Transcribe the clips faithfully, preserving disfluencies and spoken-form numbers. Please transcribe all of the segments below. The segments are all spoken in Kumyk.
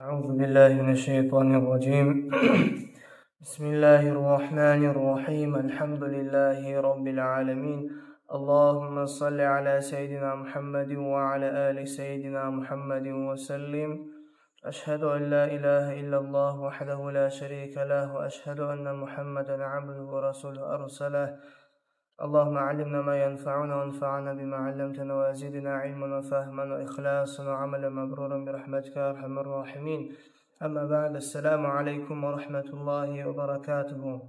أعوذ بالله من الشيطان الرجيم. بسم الله الرحمن الرحيم. الحمد لله رب العالمين. اللهم صل على سيدنا محمد وعلى آل سيدنا محمد وسلم. أشهد أن لا إله إلا الله وحده لا شريك له، وأشهد أن محمدا عبده ورسوله أرسله. اللهم علمنا ما ينفعنا وانفعنا بما علمتنا وزدنا علما وفهما وإخلاصا وعملا مبرورا برحمتك يا أرحم الراحمين. أما بعد، السلام عليكم ورحمة الله وبركاته.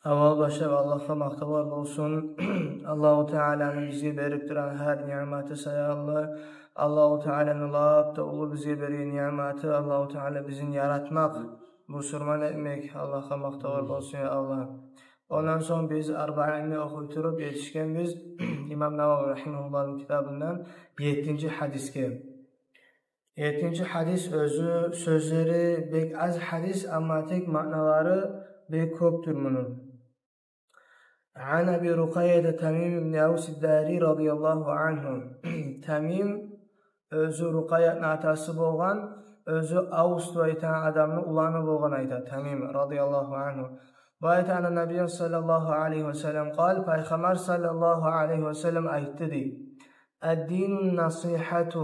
Аввал башлап Аллагьгъа макътавлар болсун. Аллагьу Тааланы бизге берип турагъан гьар ниъматы саялы. Аллагьу Тааланы лап да уллу бизге берген ниъматы, Аллагьу Таала бизин яратмакъ, бусурман этмек. Аллагьгъа макътавлар болсун, я Аллагь. Ондан сонг биз Арбаинни охуй туруп етишгенбиз имам Нававий рагьимагьуллагьны китабындан еттинчи гьадисге. Еттинчи гьадис, оьзю сёзлери бек аз гьадис, амма тек маъналары бек кёпдюр муну. عن أبي رقية تميم بن أوس الداري رضي الله عنه. Тамим оьзю Рукъаятны атасы болгъан, оьзю Авс деп айтагъан адамны уланы болгъан, айта Тамим радияллагьу ангьу. Бу айта, أن النبي صلى الله عليه وسلم قال, Пайхаммар саллаллагьу алайгьи васаллам айтды дей: الدين النصيحة.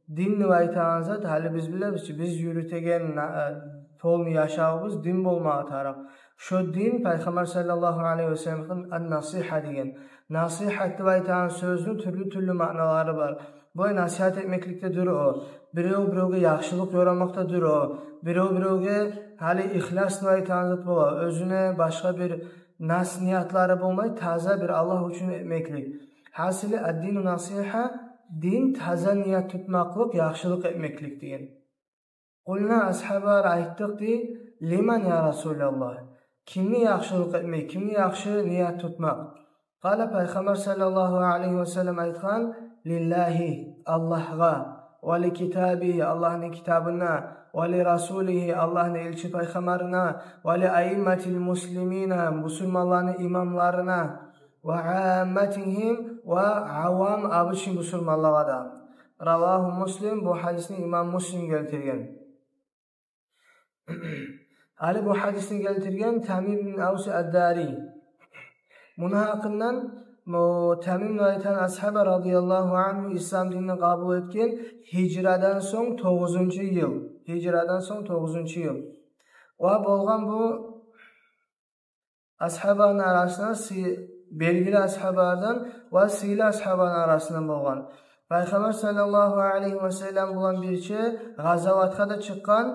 Дин деп айтагъан зат, гьали биз билебиз чи, биз юрютеген на-, э, полный яшавубуз дин болмагъа тарыкъ. Шо дин, Пайхаммар саллаллагьу алайгьи васаллам айтгъан, ан-насигьа деген. Насигьат деп айтагъан сёзню тюрлю-тюрлю маъналары бар. Булай насигьат этмекликдедир о. Бирев-биревге яхшылыкъ ёрамакъдадыр о. Бирев-биревге, гьали ихлас деп айтагъан зат бола, оьзюне башгъа бир нас ниятлары болмай, таза бир Аллагь учун этмеклик. Гьасили, ад-дину насигьа, дин таза ният тутмакълыкъ, яхшылыкъ этмеклик деген. Къулна, асгьабалар айтдыкъ дей: лиман, я Расулаллагь? Кимге яхшылыкъ этмек, кимге яхшы ният тутмакъ? Къала, Пайхаммар саллаллагьу алайгьи васаллам айтгъан: лиллагьи, Аллагьгъа, ва ли китабигьи, Аллагьны китабына, ва ли расулигьи, Аллагьны элчи пайхаммарына, ва ли аимматил муслимина, бусурманланы имамларына, ва амматигьим, ва авам, обычный бусурманлагъа да. Равагьу Муслим, бу гьадисни имам Муслим гелтирген. Гьали бу гьадисни гелтирген Тамим бин Авс ад-Дари. Муну гьакъындан, бу Тамим деп айтагъан асгьаба радияллагьу ангьу ислам динни къабул этген гьижрадан сонг тогъузунчу йыл. Гьижрадан сонг тогъузунчу йыл. Ва болгъан бу асгьабаны арасында сы-, белгили асгьабалардан ва сыйлы асгьабаны арасында болгъан. Пайхаммар саллаллагьу алайгьи васаллам булан бирче гъазаватгъа да чыкъгъан,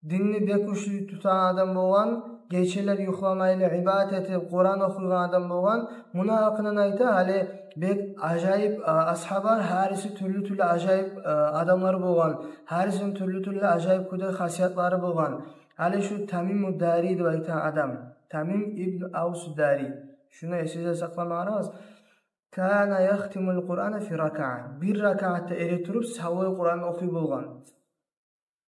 динни бек гючлю тутагъан адам болгъан, гечелер юхламайлы ибадат этип, Къуран охуйгъан адам болгъан. Муну гьакъындан айта, гьали бек ажайып, а, асгьабалар, гьариси тюрлю-тюрлю ажайып, а, адамлар болгъан, гьарисини тюрлю-тюрлю ажайып кюйде хасиятлары болгъан. Гьали шу Тамиму Дари деп айтагъан адам, Тамим ибн Авс Дари. Шуну эсигизде сакъламагъа ярамас. Кана яхтимул Къурана фи ракаа. Бир ракаатда эретуруп савлай Къуран охуй болгъан.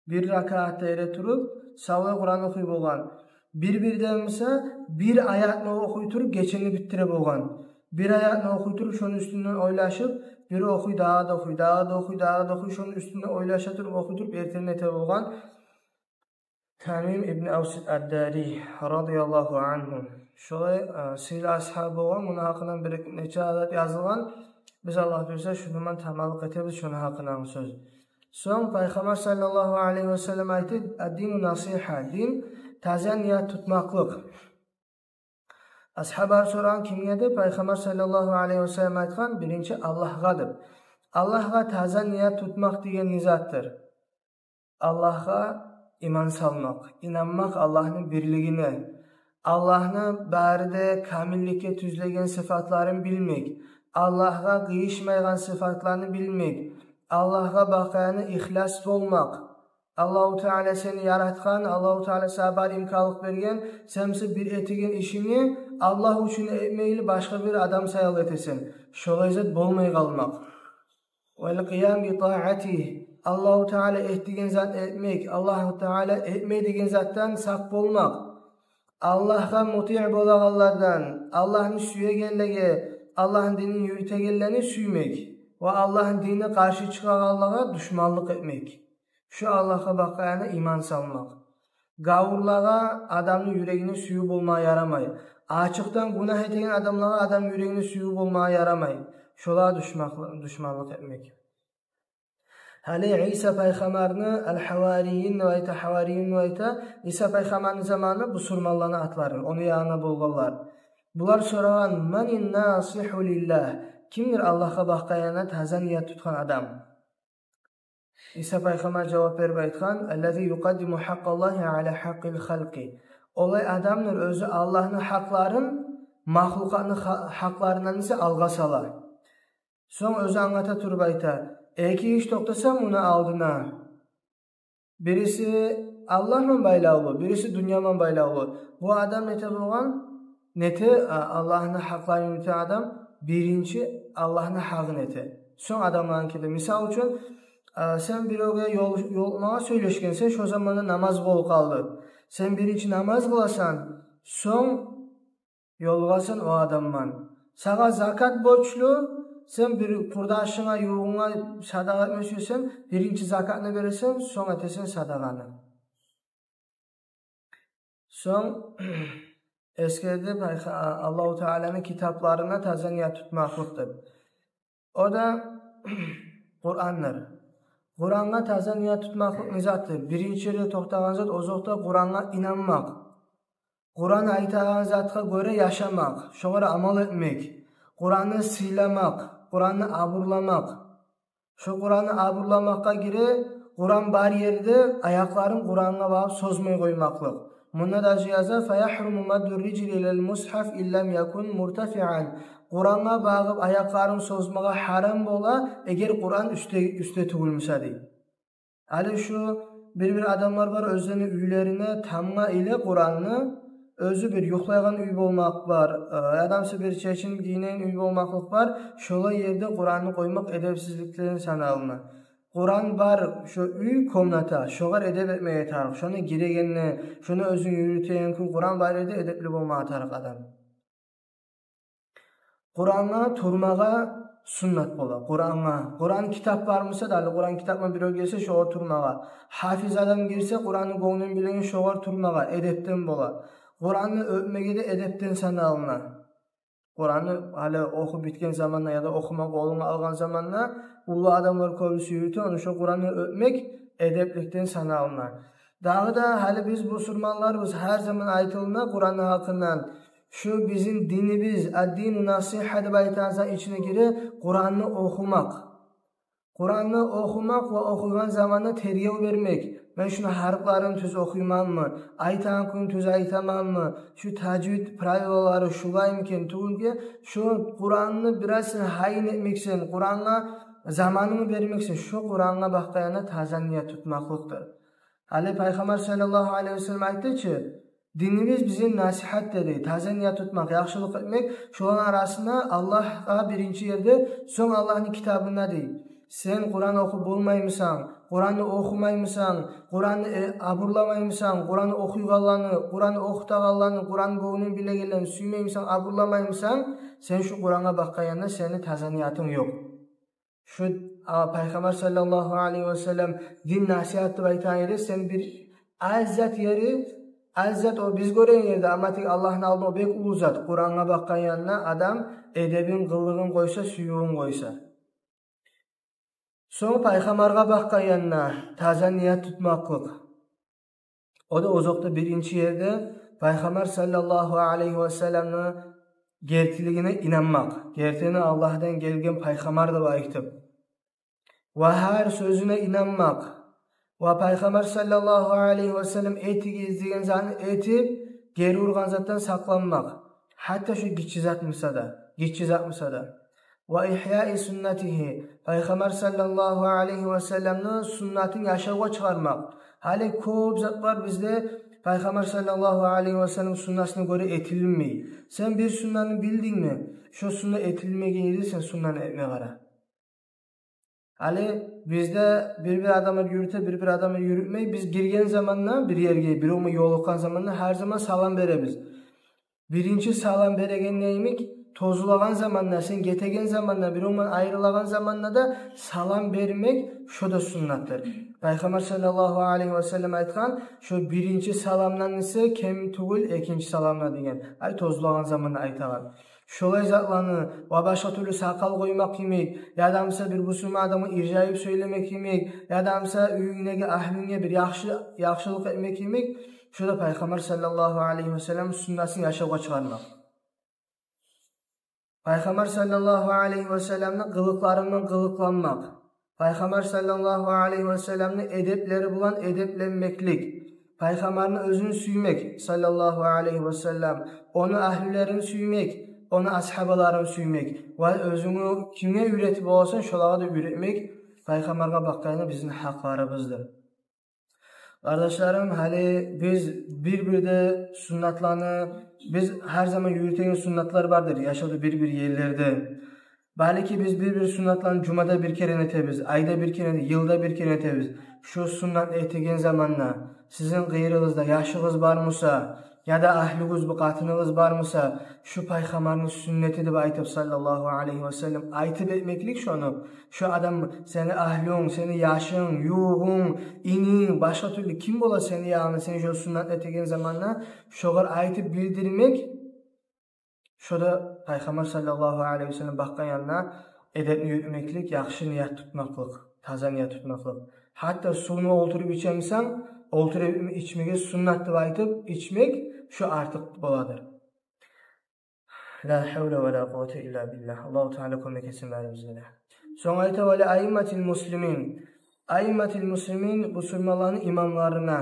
Бир ракаатда эретуруп савлай Къуран охуй болгъан. Бир-бирден буса бир аятны охуй туруп гечени битдире болгъан. Бир аятны охуй туруп, шону уьстюнден ойлашып, бир охуй, дагъы да охуй, дагъы да охуй, дагъы да охуй, шону уьстюнде ойлаша туруп, охуй туруп, эртен эте болгъан. Тамим ибн Авс ад-Дари радияллагьу ангьу. Шолай, э, сыйлы асгьаб болгъан, муну гьакъындан бир нече зат язылгъан. Биз, Аллагь буюрса, шуну булан тамамлыкъ этебиз, шону гьакъындан сёз. Сонг Пайхаммар саллаллагьу алайгьи васаллам айтды: ад-дину насигьа, дин таза ният тутмакълыкъ. Асгьабалар сорагъан: кимге деп? Пайхаммар саллаллагьу алайгьи васаллам айтгъан: биринчи Аллагьгъа деп. Аллагьгъа таза ният тутмакъ деген не затдыр? Аллагьгъа иман салмакъ, инанмакъ Аллагьны бирлигине, Аллагьны бары да камилликге тюзлеген сыфатларын билмек, Аллагьгъа къыйышмайгъан сыфатланы билмек, Аллагьгъа бакъияны ихлас болмакъ. Аллагьу Таала сени яратгъан, Аллагьу Таала сагъа бар имканлыкъ берген, сен буса бир этеген ишингни Аллагь учун этмейли, башгъа бир адам саялы этесен. Шолай зат болмай къалмакъ. Вал къиям би таатигь. Аллагьу Таала эт деген затны этмек, Аллагьу Таала этме деген затдан сакъ болмакъ. Аллагьгъа мутигь болагъанлардан, Аллагьны сюегенлеге, Аллагьны динин юрютегенлени сюймек ва Аллагьны динине къаршы чыгъагъанлагъа душманлыкъ этмек. Шо Аллагьгъа бакъгъан янда иман салмакъ. Гавурлагъа адамны юрегине сююв болмагъа ярамай. Ачыкъдан гюнагь этеген адамлагъа адам юрегине сююв болмагъа ярамай. Шолагъа душмакълы-, душманлыкъ этмек. Гьали Иса пайхаммарны ал-гьаварийин деп айта, гьаварийин деп айта. Иса пайхаммарны заманы бусурманланы атлары, ону янына болгъанлар. Булар сорагъан: «Манин насигьу лиллагь?» Кимдир Аллагьгъа бакъгъан янда таза ният тутгъан адам? Иса пайхаммар жавап берип айтгъан: «Аллази юкъаддиму гьакъкъаллагьи ала гьакъкъил халкъи». Олай адамдыр, оьзю Аллагьны гьакъларын махлукъатны гьа-, гьакъларындан эсе алгъа сала. Сонг оьзю англата туруп айта: эки иш токътаса муну алдына. Бириси Аллагьман байлавлу, бириси дюньяман байлавлу. Бу адам нете болгъан, нете, а, Аллагьны гьакъларын юрютеген адам биринчи Аллагьны гьакъын эте. Сонг адамланы кете. Мисал учун, а, сен биревге ёл-, ёлукъмагъа сёйлешгенсен, шо заманда намаз болуп къалды. Сен биринчи намаз къыласан, сонг ёлугъасан о адамман. Сагъа закат борчлу, сен бир къурдашынга, ювугъунга садагъа этме сюесен, биринчи закатны бересен, сонг этесен садагъаны. Сонг эсгерди пайха-, Аллагьу Тааланы китапларына таза ният тутмакълыкъ деп. О да Къурандыр. Къурангъа таза ният тутмакълыкъ не затдыр? Биринчи ерде токътагъан зат, озокъда, Къурангъа инанмакъ. Къуран айтагъан затгъа гёре яшамакъ, шогъар амал этмек, Къуранны сыйламакъ, Къуранны абурламакъ. Шо Къуранны абурламакъгъа гире, Къуран бар ерде аякъларын Къурангъа багъып созмай къоймакълыкъ. Мунда да яза: «Фаягьруму мадду риджли илал мусгьаф иллам якун муртафиан». Къурангъа багъып аякъларын созмагъа гьарам бола, эгер Къуран уьстде, уьстде тюгюл буса, дей. Гьали шу бир-бир адамлар бар, оьзлени уьйлерине тамгъа иле Къуранны, оьзю бир юхлайгъан уьй болмакъ бар, э, ядамса бир чечинип гийинеген уьй болмакълыкъ бар, шолай ерде Къуранны къоймакъ эдепсизликден саналына. Къуран бар шо уьй, комната, шогъар эдеп этмеге тарыкъ. Шону гирегенде, шону оьзюнг юрютеген кюй, Къуран бар ерде эдепли болмагъа тарыкъ адам. Къурангъа турмагъа суннат бола. Къурангъа, Къуран китап бар буса да, гьали Къуран китапман бирев гелсе, шогъар турмагъа. Гьафиз адам гирсе, Къуранны гёнгюнден билеген, шогъар турмагъа эдепден бола. Къуранны оьпмеге де эдепден саналына. Къуранны гьали охуп битген заманда яда охума къолунга алгъан заманда уллу адамлар кёбюсю юрюте, ону шо Къуранны оьпмек эдепликден саналына. Дагъы да гьали биз бусурманларбыз, гьар заман айтылына Къуранны гьакъындан. Шу бизин динибиз, ад-дину насигьа деп айтагъан затны ичине гире Къуранны охумакъ. Къуранны охумакъ ва охуйгъан заманда тергев бермек. Мен шуну гьарпларын тюз охуйманмы? Айтагъан кюйюн тюз айтаманмы? Шу тажвид правилалары шулаймы экен, тюгюлмю экен? Шу Къуранны бираз сен гьайын этмексен, Къурангъа заманынгны бермексен, шу Къурангъа бакъгъан янда таза ният тутмакълыкъдыр. Гьали Пайхаммар саллаллагьу алайгьи ва саллам айтды чы, динибиз бизин насигьат деди, таза ният тутмакъ, яхшылыкъ этмек, шоланы арасында Аллагьгъа биринчи ерде, сонг Аллагьны китабына дей. Сен Къуран охуп болмаймысан, Къуранны охумаймысан, Къуранны, э, абурламаймысан, Къуранны охуйгъанланы, Къуранны охутагъанланы, Къуран гёнгюнден билегенлени сюймеймисен, абурламаймысан, сен шу Къурангъа бакъгъан янда сени таза ниятынг ёкъ. Шу, а, Пайхаммар саллаллагьу алайгьи ва саллам дин насигьат деп айтагъан ери, сен бир аз зат ери, аз зат о биз гёреген ерде, амма тек Аллагьны алдында о бек уллу зат. Къурангъа бакъгъан янда адам эдебин, къылыгъын къойса, сюювюн къойса. Сонг Пайхаммаргъа бакъгъан янда таза ният тутмакълыкъ. О да озокъда биринчи ерде Пайхаммар саллаллагьу алайгьи ва салламны гертилигине инанмакъ, гертиден Аллагьдан гелген пайхаммар деп айтып, ва гьар сёзюне инанмакъ, ва Пайхаммар саллаллагьу алайгьи ва саллам этигиз деген затны этип, гери ургъан затдан сакъланмакъ, гьатта шу гиччи зат буса да, гиччи зат буса да. Ва ихьяи суннатигьи, Пайхаммар саллаллагьу алайгьи ва салламны суннатын яшавгъа чыгъармакъ. Гьали кёп зат бар бизде, Пайхаммар саллаллагьу алайгьи ва саллам суннасына гёре этилинмей. Сен бир суннаны билдингми, шо сунна этилмеген ерде сен суннаны этме къара. Гьали бизде бир-бир адамлар юрюте, бир-бир адамлар юрютмей. Биз гирген заманда бир ерге, бирев булан ёлукъгъан заманда гьар заман салам беребиз. Биринчи салам береген не йимик? тозулагъан заманда, сен гетеген заманда, биревден айрылагъан заманда да салам бермек, шо да суннатдыр. Пайхаммар саллаллагьу алайгьи васаллам айтгъан: «Шо биринчи саламдан эсе кем тюгюл экинчи саламдан», – деген. Ай, тозулагъан заманда айтагъан. Шолай затланы, ва башгъа тюрлю сакъал къоймакъ йимик, яда буса бир бусурман адамгъа иржайып сёйлемек йимик, яда буса уьюнгдеги агьлюнге бир яхшы, яхшылыкъ этмек йимик, шо да Пайхаммар саллаллагьу алайгьи васаллам суннасын яшавгъа чыгъармакъ. Пайхаммар саллаллагьу алайгьи васалламны къылыкъларындан къылыкъланмакъ. Пайхаммар саллаллагьу алайгьи васалламны эдеплери булан эдепленмеклик. Пайхаммарны оьзюн сюймек, саллаллагьу алайгьи васаллам, ону агьлюлерин сюймек, ону асгьабаларын сюймек. Ва оьзюнгню кимге уьйретип боласан, шолагъа да уьйретмек Пайхаммаргъа бакъгъанда бизин гьакъларыбыздыр. Къардашларым, гьали биз бир-бирде суннатланы, биз гьар заман юрютеген суннатлар бардыр яшавда бир-бир ерлерде. Балики, биз бир-бир суннатланы жумада бир керен этебиз, айда бир керен, йылда бир керен этебиз. Шо суннатны этеген заманда сизин къырыйыгъызда яшыгъыз бармуса, яда агьлюгюз, бу къатыныгъыз бармуса, шо Пайхаммарны суннети деп айтып, саллаллагьу алайгьи васаллам, айтып этмеклик шону. Шо адам сени агьлюнг, сени яшынг, ювугъунг, ининг, башгъа тюрлю ким бола сени ягъынгда, сен шо суннатны этеген заманда шогъар айтып билдирмек, шо да Пайхаммар саллаллагьу алайгьи васаллам бакъгъан янда эдепни юрютмеклик, яхшы ният тутмакълыкъ, таза ният тутмакълыкъ. Гьатта сувну олтуруп ичемисен, олтуруп ичмеге суннат деп айтып ичмек, шо артыкъ боладыр. Ла гьавла ва ла къуввата илла биллагь. Аллагьу Таала кёмек этсин барыбызгъа да. Сонг айта: «Ва ли аимматил муслимин». Аимматил муслимин, бусурманланы имамларына.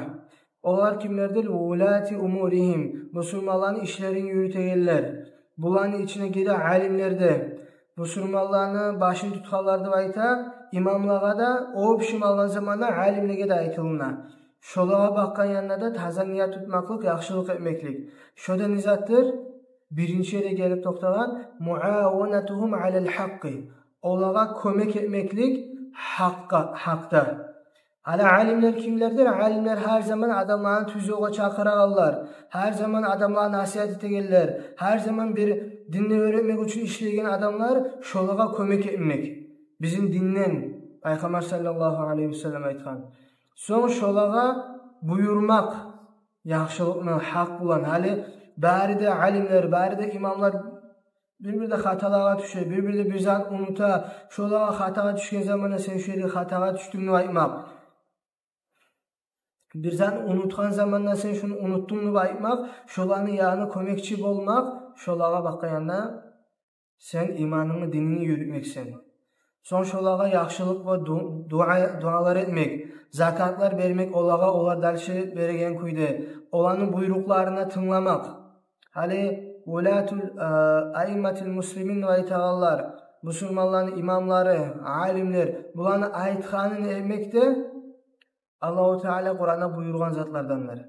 Олар кимлердир? «Улати умуригьим», бусурманланы ишлерин юрютегенлер. Буланы ичине гире алимлер де. Бусурманланы башын тутгъанлар деп айта, имамлагъа да, общем алгъан заманда алимлеге де айтылына. Шолагъа бакъгъан янда да таза ният тутмакълыкъ, яхшылыкъ этмеклик. Шо да не затдыр? Биринчи ерге гелип токътагъан: «Муаванатугьум алал гьакъкъи». Олагъа кёмек этмеклик гьакъгъа, гьакъда. Гьали алимлер кимлердир? Алимлер гьар заман адамланы тюз ёлгъа чакъырагъанлар, гьар заман адамлагъа насигьат этегенлер, гьар заман бир динни уьйретмек учун ишлейген адамлар, шолагъа кёмек этмек. Бизин динден, Пайхаммар саллаллагьу алайгьи васаллам айтгъан. Сонг шолагъа буюрмакъ яхшылыкъны гьакъ булан. Гьали бары да алимлер, бары да имамлар бир-бирде хаталагъа тюше, бир-бирде бир зат унута. Шолагъа хатагъа тюшген заманда сен шо ерде хатагъа тюшдюнг деп айтмакъ. Бир зат унутгъан заманда сен шону унутдунг деп айтмакъ, шоланы ягъына кёмекчи болмакъ, шолагъа бакъгъан янда сен иманынгны, динингни юрютмексен. Сонг шолагъа яхшылыкъ ва ду-, дуа, дуалар этмек, закатлар бермек олагъа, олар дальше береген кюйде, оланы буйрукъларына тынгламакъ. Гьали улатул, а, аимматил муслимин деп айтагъанлар, бусурманланы имамлары, алимлер, буланы айтгъанын этмек де Аллагьу Таала Къуранда буюргъан затлардандыр.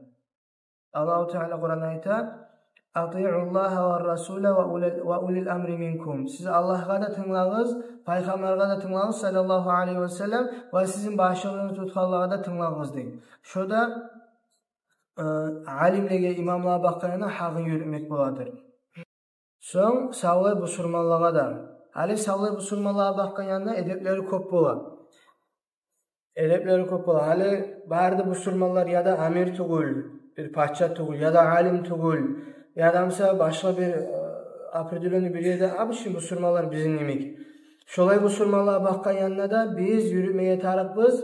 Аллагьу Таала Къуранда айта: «Атиуллагьа ва расула ва ули-, ва улил амри минкум». Сиз Аллагьгъа да тынглагъыз, Пайхаммаргъа да тынглагъыз, саллаллагьу алайгьи васаллам, ва сизин башыгъызны тутгъанлагъа да тынглагъыз, дей. Шо да, э, алимлеге, имамлагъа бакъгъан янда гьакъын юрютмек боладыр. Сонг савлай бусурманлагъа да. Гьали савлай бусурманлагъа бакъгъан янда эдеплери кёп бола. Эдеплери кёп бола. Гьали бары да бусурманлар яда амир тюгюл, бир пача тюгюл, яда алим тюгюл, яда буса башгъа бир, э, определённый бир ерде, обычный бусурманлар бизин йимик. Шолай бусурманлагъа бакъгъан янда да биз юрютмеге тарыкъбыз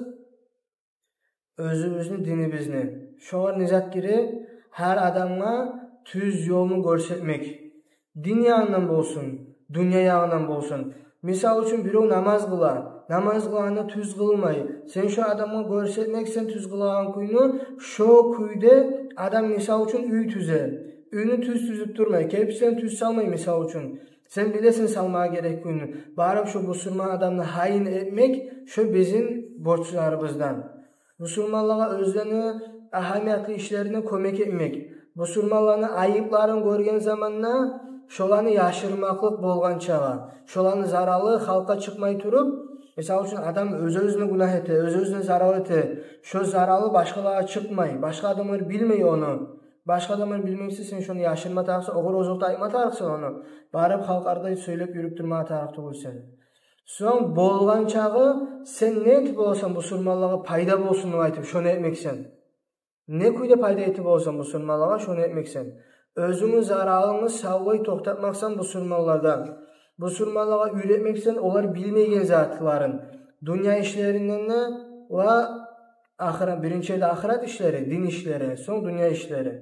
оьзюбюзню динибизни. Шогъар не зат гире? Гьар адамгъа тюз ёлну гёрсетмек. Дин ягъындан болсун, дюнья ягъындан болсун. Мисал учун, бирев намаз къыла, намаз къылагъанда тюз къылмай. Сен шо адамгъа гёрсетмексен тюз къылагъан кюйню, шо кюйде адам, мисал учун, уьй тюзе. Уьйню тюз тюзюп турмай, кирпичлени тюз салмай, мисал учун. Сен билесен салмагъа герек кюйню. Барып шо бусурман адамны гьайын этмек, шо бизин борчларыбыздан. Бусурманлагъа оьзлени агьамиятлы ишлерине кёмек этмек. Бусурманланы айыпларын гёрген заманда шоланы яшырмакълыкъ болгъанчагъа, шоланы заралы халкъгъа чыкъмай туруп, мисал учун, адам оьз-оьзюне гюнагь эте, оьз-оьзюне зарал эте, шо заралы башгъалагъа чыкъмай, башгъа адамлар билмей ону. Башгъа адамлар билмексе, сен шону яшырма тарыкъсан, огъар озокъда айтма тарыкъсан ону. Барып халкъ арада сёйлеп юрюп турма тарыкъ тюгюлсен. Сонг болгъан чагъы сен не этип боласан, бусурманлагъа пайда болсун деп айтып, шону этмексен. Не кюйде пайда этип боласан бусурманлагъа, шону этмексен. Оьзюнгню заралынгны савлай токътатмакъсан бусурманлардан. Бусурманлагъа уьйретмексен олар билмейген затларын. Дюнья ишлеринден де ва ахырат, биринчи де ахырат ишлери, дин ишлери, сонг дюнья ишлери.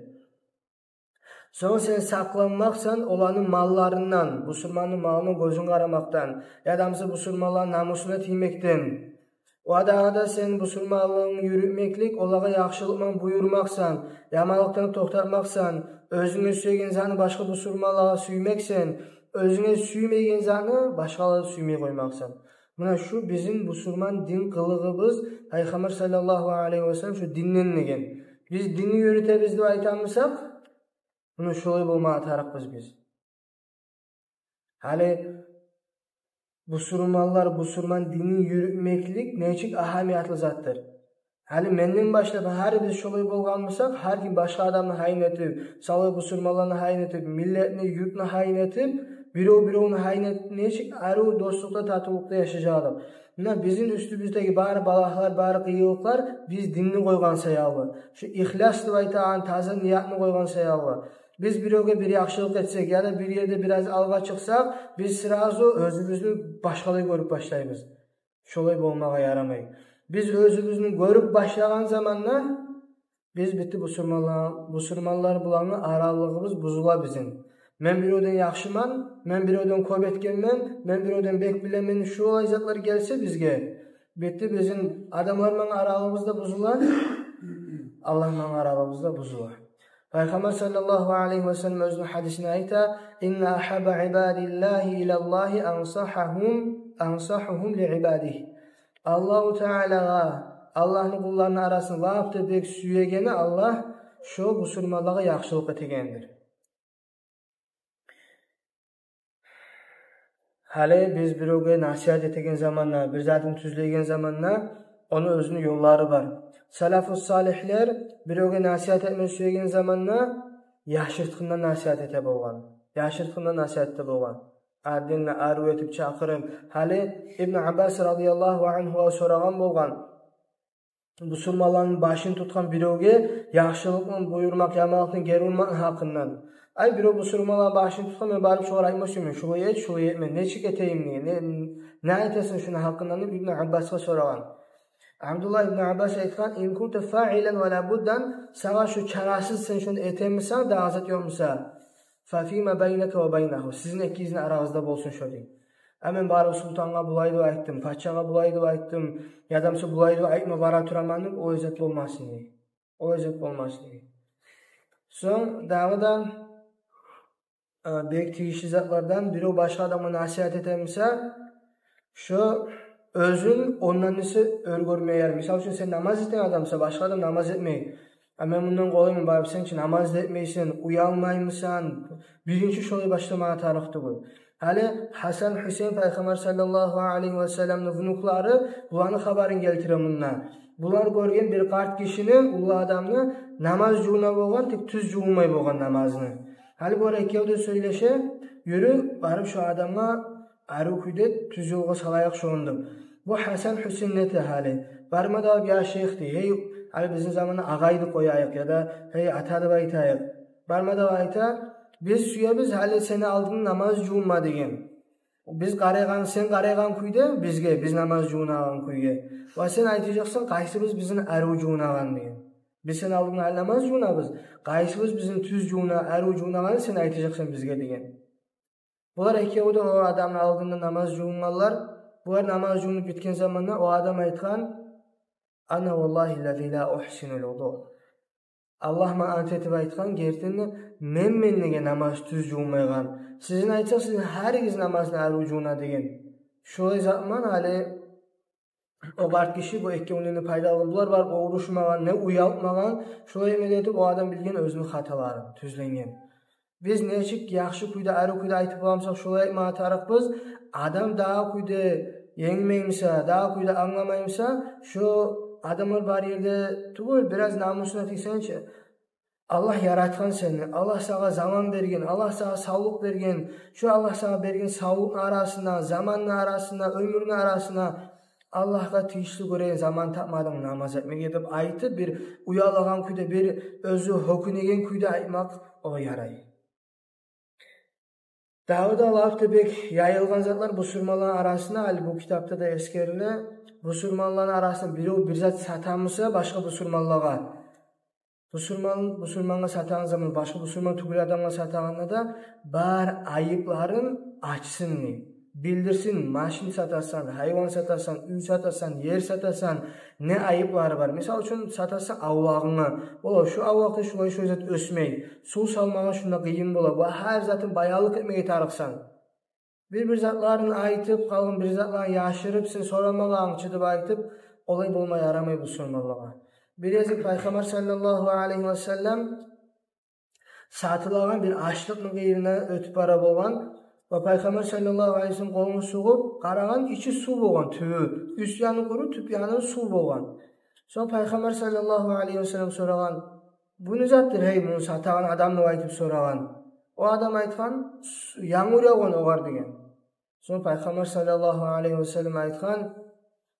Сонг сен сакъланмакъсан оланы малларындан, бусурманны малына гёзюн къарамакъдан, яда буса бусурманланы намусуна тиймекден. Ва дагъы да сен бусурманлыгъынгны юрютмеклик, олагъа яхшылыкъ булан буюрмакъсан, яманлыкъдан токътатмакъсан, оьзюнге сюеген затны башгъа бусурманлагъа сюймексен, оьзюнге сюймейген затны башгъалагъа сюймей къоймакъсан. Муна шу бизин бусурман дин къылыгъыбыз, Пайхаммар саллаллагьу алайгьи ва саллам шу динден деген. Биз динни юрютебиз деп айтамысакъ, муна шолай болмагъа тарыкъбыз биз. Гьали бусурманлар, бусурман динин юрютмеклик нечик агьамиятлы затдыр. Гьали менден башлап гьар биз шолай болгъан бусакъ, гьар ким башгъа адамны гьайын этип, савлай бусурманланы гьайын этип, миллетни, юртну гьайын этип, бирев-биревню гьайын этип, нечик арив дослукъда, татывлукъда яшажакъ эдик. Муна бизин уьстюбюздеги бары балагьлар, бары къыйынлыкълар биз динни къойгъан саялы. Шу ихлас деп айтагъан таза ниятны къойгъан саялы. Биз биревге бир яхшылыкъ этсек, яда бир ерде бираз алгъа чыкъсакъ, биз сразу оьзюбюзню башгъалай гёрюп башлайбыз. Шолай болмагъа ярамай. Биз оьзюбюзню гёрюп башлагъан заманда, биз битди бусурманлар, бусурманлар булангъы аралыгъыбыз бузула бизин. Мен биревден яхшыман, мен биревден кёп этгенмен, мен биревден бек билемен, шолай затлар гелсе бизге, битди бизин адамлар булан аралыгъыбыз да бузула, Аллагь булан аралыгъыбыз да бузула. Пайхаммар саллаллагьу алайгьи ва саллам оьзюню гьадисинде айта: «Инна агьабба ибадиллагьи илаллагьи ансагьагьум, ансагьагьум ли ибадигь». Аллагьу Таалагъа, Аллагьны къулларыны арасында лап да бек сюегени Аллагь шо бусурманлагъа яхшылыкъ этегендир. Гьали биз биревге насигьат этеген заманда, бир затын тюзлейген заманда, ону оьзюню ёллары бар. Салафу салигьлер биревге насигьат этме сюеген заманда яшыртгъындан насигьат эте болгъан. Яшыртгъындан насигьат эте болгъан. Ардындан арив этип чакъырып. Гьали Ибну Аббас радияллагьу ангьугъа сорагъан болгъан. Бусурманланы башын тутгъан биревге яхшылыкъны буюрмакъ, яманлыкъдан гери урмакъны гьакъындан. Ай, бирев бусурманланы башын тутгъан, мен барып шогъар айтма сюемен, шулай эт, шулай этме, нечик этейим деген, не, не айтасан шуну гьакъындан деп Ибну Аббасгъа сорагъан. Абдуллагь ибну Аббас айтгъан: «Ин кунта фаилан ва ла буддан, сагъа шу чарасыз, сен шуну этемисен, дагъы зат ёкъмуса, фа фима байнака ва байнагьу, сизин экигизни арагъызда болсун шо», — дей. А мен барып султангъа булай деп айтдым, пачагъа булай деп айтдым, яда буса булай деп айтма бара тураман деп, олай зат болмасын дей. Олай зат болмасын дей. Сонг дагъы да, э, бек тийишли затлардан, бирев башгъа адамгъа насигьат этемисе, шо оьзюн ондан эсе оьр гёрмеге ярай. Мисал учун, сен намаз этеген адамсан, башгъа адам намаз этмей. А мен мундан къолайман барып, сен чи намаз да этмейсен, уялмаймысан? Биринчи шолай башламагъа тарыкъ тюгюл. Гьали Гьасан, Гьусейн, Пайхаммар саллаллагьу алайгьи ва салламны внуклары, буланы хабарын гелтире мунда. Булар гёрген бир къарт гишини, уллу адамны намаз жувуна болгъан, тек тюз жувунмай болгъан намазны. Гьали булар экев де сёйлеше: «Юрю, барып шо адамгъа арив кюйде тюз ёлгъа салайыкъ шону», — деп. Бу Гьасан, Гьусейн нете гьали? «Барма дагъы, я шейх, — дей, — гьей, гьали бизин заманда агъай деп къояйыкъ, яда гьей, ата деп айтайыкъ. Барма дагъы, — айта, — биз сюебиз гьали сени алдынгда намаз жувунма деген. Биз къарайгъан, сен къарайгъан кюйде бизге, биз намаз жувунагъан кюйге. Ва сен айтажакъсан, къайсыбыз бизин арив жувунагъан деген. Биз сени алдынгда гьали намаз жувунабыз. Къайсыбыз бизин тюз жувуна, арив жувунагъанны сен айтажакъсан бизге», — деген. Булар экеви де о адамны алдында намаз жувунгъанлар. Булар намаз жувунуп битген заманда о адам айтгъан: «Ана валлагьи ллази ла ухсинул вуду». Аллагь булан ант этип айтгъан, гертиден де, мен, мен неге намаз тюз жувунмайгъан. Сизин айтсакъ, сизин гьаригиз намазны арив жувуна деген. Шолай затман гьали о къарт гиши бу экевюнден де пайда алгъан. Булар барып урушмагъан, не уялтмагъан. Шолай этмеге этип, о адам билген оьзюню хаталарын, тюзленген. Биз нечик яхшы кюйде, арив кюйде айтып боламысакъ, шолай айтмагъа тарыкъбыз. Адам дагъы кюйде енгмеймисе, дагъы кюйде англамаймыса, шо адамлар бар ерде тюгюл, бираз намусуна тийсенчи. Аллагь яратгъан сени, Аллагь сагъа заман берген, Аллагь сагъа савлукъ берген, шо Аллагь сагъа берген савлукъну арасына, заманны арасына, оьмюрню арасына Аллагьгъа тийишли гёреген заман тапмадынг намаз этмеге деп айтып, бир уялагъан кюйде, бир оьзю гьёкюнеген кюйде айтмакъ о ярай. Дагъы да лап да бек яйылгъан затлар бусурманланы арасына, гьали бу китапда да эсгериле, бусурманланы арасына бирев бир зат сатамыса башгъа бусурманлагъа, бусурман, бусурмангъа сатагъан заман, башгъа бусурман тюгюл адамгъа сатагъанда да бар айыпларын ачсын дей. Билдирсин, машин сатасан, гьайван сатасан, уьй сатасан, ер сатасан, не айыплары бар? Мисал учун, сатасан авлакъынгны. Ола, шу авлакъда шулай-шулай зат оьсмей, сув салмагъа шунда къыйын бола, ва гьар затын баянлыкъ этмеге тарыкъсан. Бир-бир затларын айтып, къалгъан бир затларын яшырып, сен сорамагъанчы деп айтып, олай болма ярамай бусурманлагъа. Бир гезик Пайхаммар саллаллагьу алайгьи ва саллам сатылагъан бир ашлыкъны къырыйындан оьтюп бара болгъан. Ва Пайхаммар саллаллагьу алайгьи ва саллам къолун сугъуп къарагъан, ичи сув болгъан, тюбю, уьст яны къуру, тюп яны сув болгъан. Сонг Пайхаммар саллаллагьу алайгьи ва саллам сорагъан: «Бу не затдыр, гьей, муну сатагъан адам?» — деп айтып сорагъан. О адам айтгъан: «Янгур явгъан огъар», — деген. Сонг Пайхаммар саллаллагьу алайгьи ва саллам айтгъан: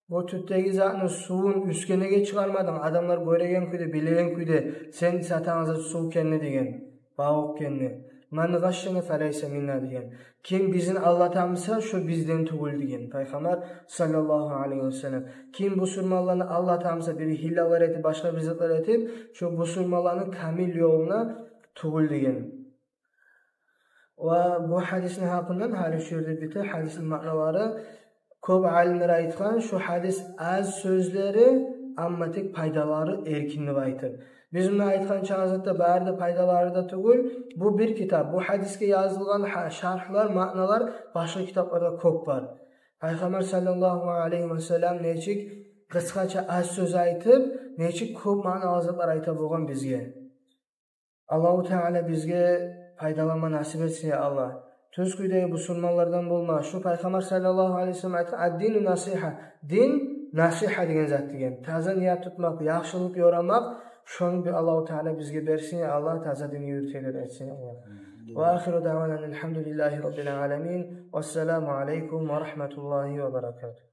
«Бу тюпдеги затны сувун уьстге неге чыгъармадынг, адамлар гёреген кюйде, билеген кюйде, сен сатагъан зат сув экенни, — деген, — балыкъ экенни. Ман гъашшана фалайса минна, — деген. — Ким бизин алдатамыса, шо бизден тюгюл», — деген Пайхаммар саллаллагьу алайгьи ва саллам. Ким бусурманланы алдатамыса, бир гьиллалар этип, башгъа бир затлар этип, шо бусурманланы камил ёлуна тюгюл деген. Ва бу гьадисни гьакъындан, гьали шу ерде бите гьадисни маъналары, кёп алимлер айтгъан, шу гьадис аз сёзлери, амма тек пайдалары эркин деп айтып. Биз муна айтгъан чакъы затда бары да пайдалары да тюгюл, бу бир китап, бу гьадисге язылгъан гьа-, шархлар, маъналар башгъа китапларда кёп бар. Пайхаммар саллаллагьу алайгьи ва саллам нечик къысгъача аз сёз айтып, нечик кёп маъналы затлар айта болгъан бизге. Аллагьу Таала бизге пайдаланма насип этсин, я Аллагь. Тюз кюйдеги бусурманлардан болма. Шу Пайхаммар саллаллагьу алайгьи ва саллам айтгъан: «Ад-дину насигьа». Дин насигьа деген зат деген. Таза ният тутмакъ, яхшылыкъ ёрамакъ, шону бир Аллагьу Таала бизге берсин, я Аллагь, таза дин юрютегенлер этсин, я Аллагь. Ва ахиру даъвана анил гьамдулиллагьи раббил аламин. Вассаламу алайкум ва рагьматуллагьи ва баракатугь.